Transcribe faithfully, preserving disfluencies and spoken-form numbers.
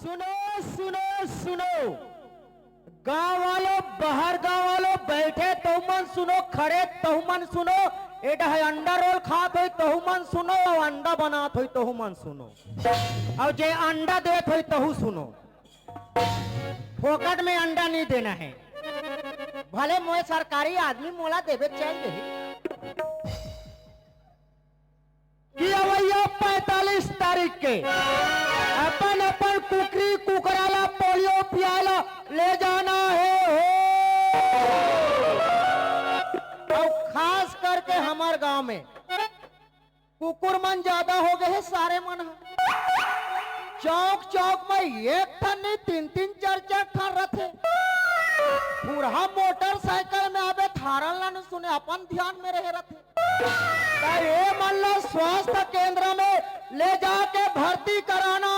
सुनो, सुनो, सुनो, गांव वालों, बाहर गांव वालों, बैठे तहु मन सुनो, खड़े तहु मन सुनो। ए डहे अंडा रोल खात होई तहु मन सुनो, अउ अंडा बनात होई तहु मन सुनो, अउ जे अंडा देत होई तहु सुनो। फोकट में अंडा नहीं देना है, भले मोए सरकारी आदमी मोला देबे चल देही। कि अवइया पैंतालीस तारीख के अपन अपन कुकरी कुकरा ला पोलियो पियाला ले जाना है हो। अउ खास करके हमर गांव में कुकुर मन ज्यादा हो गए हे, सारे मन ह चौक चौक में एक ठन नहीं, तीन तीन चार चार ठन रथे। बूढ़ा मोटरसाइकिल में आबे, थारन ला नहीं सुने, अपन ध्यान में रहे रथे। त ये मन ला स्वास्थ्य केंद्र में ले जाके भर्ती कराना